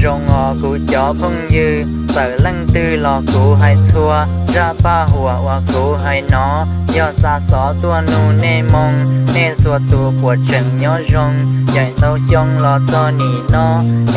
Zoo os kuv cov phooj ywg, txawm leej twg los kuv hais txhua, zaj paj huam uas kuv hais no yog xa xov tuaj nug nej moo. Nej txhua tus puas tseem nyob zoo, yaim ntau xyoo los txog nim no,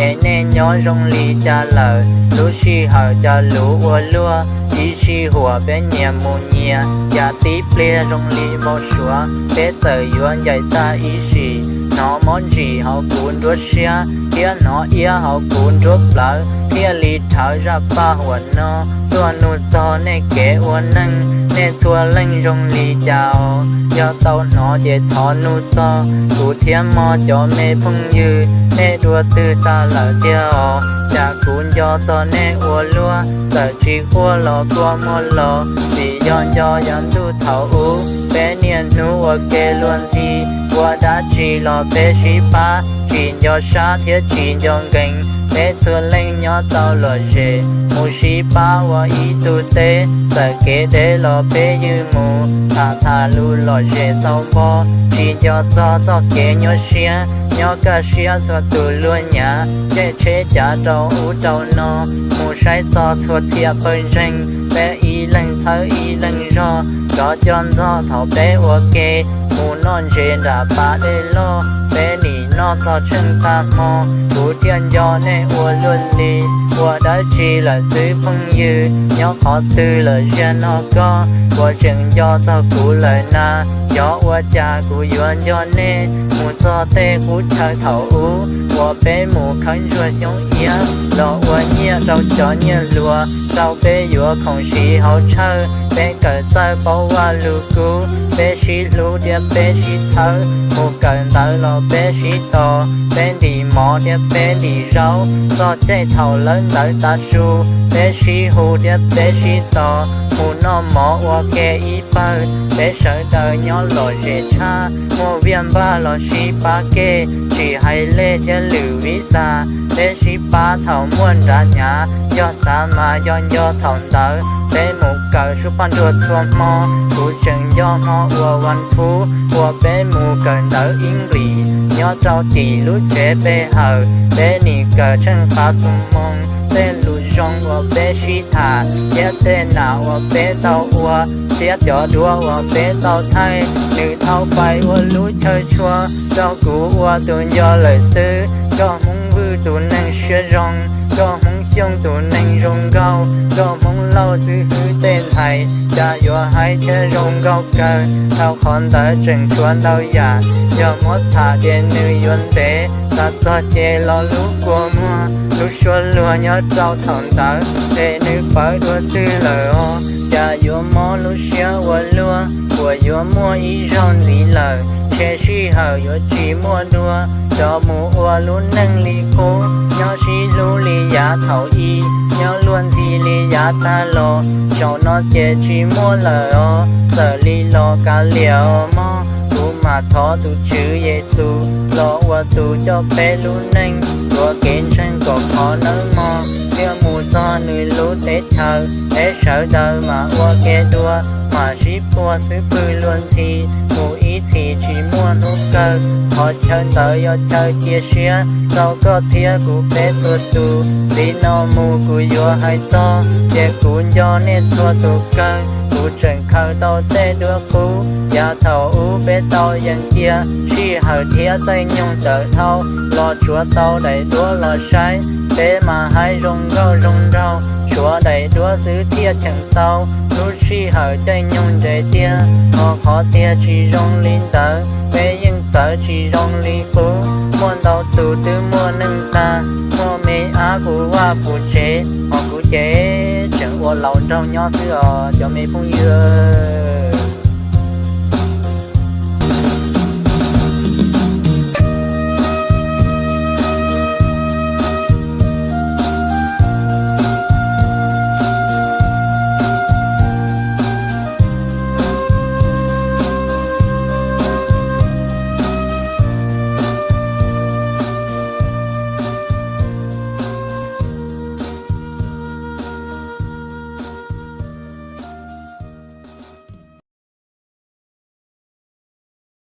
es nej nyob zoo li cas lawm? Lub sij hawm cas luv ua luaj, ib sij huam peb nyias mus nyias, cas tib pliag zoo li npau suav peb txawm yuav ncaim tag ib sim. Hnov mob ntsim hauv kuv nruab siab, thiab hnov iab hauv kuv nruab plawv, thiaj li rhawv zaj paj huam no tuaj nug txog nej kev ua neej. Nej txhua leej zoo li cas os? Yog tau hnov ces thov nug txog kuv thiab mog cov me phooj ywg, nej dua twg tag lawm tiag os? Cas kuv nco txog nej ua luaj, txawm tsis quaj los kua muag los, vim yog nco yav ntuj thaum ub peb niaj hnub ua ke luag ntxhi. Ua dab tsi los peb sib pab, tsis nco sab thiab tsis nco nkees, peb txhua leej nyob tau lom zem, mus sib pab ua ib tug teb. Txawm kev deb los peb ywg mus, tham tham lus lom zem xaus npo, tsis nco txog txoj kev nyuaj siab. Nyob kaj siab txhua tus luag nyav, caij tsheb cav rau ub rau no, mus saib txog txhua txhia pawg ntseeg. Peb ib leeg txhawb ib leeg zog, rov coj ntxog thaum peb ua ke, mus noj ntses nram pas dej loj. Peb nim noj txog tsheej tag hmo, kuv thiaj nco nej ua luaj li. Ua dab tsi lawm xwb phooj ywg, nyob qhov twg lawm ziag no koj, puas tseem nco txog kuv lawm na? Xyov ua cas kuv yuav nco nej, mus txog tej qub chaw thaum ub uas peb mus khawb ntsuag xyoob iab, los ua nyiaj rau cov nyiaj hluas, rau peb yuav khoom siv hauv tshawj. Peb kawm txawj paub vaj lug kub, peb sib hlub thiab peb sib txhawb, mus kawm ntawv los peb sib tos, peb ntim mov thiab peb ntim zaub, txog caij thaum lawv ntawv tav su, peb sib hu thiab peb sib tos, mus noj mov ua ke ib pawg. Peb sawv daws nyob lom zem tshaj, muaj viaj npaj los sib pab kev, tsis hais lej thiab lwm vib xas, peb sib pab thaum muaj nrad hnyav, yog xav mas yog nco thaum ntawd. Peb mus kawm sub paj nruag txhua hmo, kuv tseem nco hmo uas vas thub uas peb mus kawm ntawv English nyob rau tim lub tsev pe hawm. Peb nim kawm tsheej qab xu moos, tej lus zoo uas peb sib tham, thiab tej nam uas peb tau ua, thiab cov duab uas peb tau thaij. Nws thau pais ua lub chaw tshua, rau kuv ua tus nco lawm xwb. Nkauj Hmoob Vwj tus neeg siab zoo, Nkauj Hmoob Xyooj tus neeg zoo nkauj, Nkauj Hmoob Lauj xib hwb tej ntxhais, cas yuav hais thiab zoo nkauj kawg. Dhau qhov ntawd tseem tshuav ntau yam, yog muab tham ces nws yuav ntev, tas txog ces los lub kua muag, lub suab luag nyob rau thaum ntawd, es nws pawv dua twg lawm os? Cas yuav mob lub siab ua luaj, puas yuav muaj ib zaug ntxiv lawm? Ntshe sij hawm yuav tsis muaj dua, rov mus ua lub neej li qub, nyob sib hlub li yav thaum i, nyob luag ntxhi li yav tag los. Zaum no ces tsis muaj lawm os, txawm li los kav liam os mog. Kuv mam thov tus Tswv Yexus los ua tus coj peb lub neej, tuav kev ntseeg kom khov nawb mog, thiaj mus txog nws lub teb chaws. Peb sawv daws mam ua ke dua, mam sib puag xwb pwg luag ntxhi, mus ib txhis tsis muaj hnub kawg. Qhov chaw ntawd yog chaw cia siab rau koj thiab kuv peb txhua tus. Txij no mus kuv yuav hais txog, ces kuv nco nej txhua tus kawg. Kuv tseem khaws tau tej duab qub, yav thaum ub peb tau yees cia, sij hawm thiab txawj nyoog tawm dhau, los tsuav tau daim duab los saib. Peb mas hais zoo nkauj zoo nraug, tshuav daim duab xwb thiaj cheem tau. Lub sij hawm caij nyoog ntev tiag, ho qhov tiag tsis zoo li ntawd. Peb yeej txawv tsis zoo li qub, muaj ntau tus twb muaj neej tag, muaj me ab puv vaj puv tsev, ho kuv ces tseem ua laus nraug nyob xwb os cov me phooj ywg.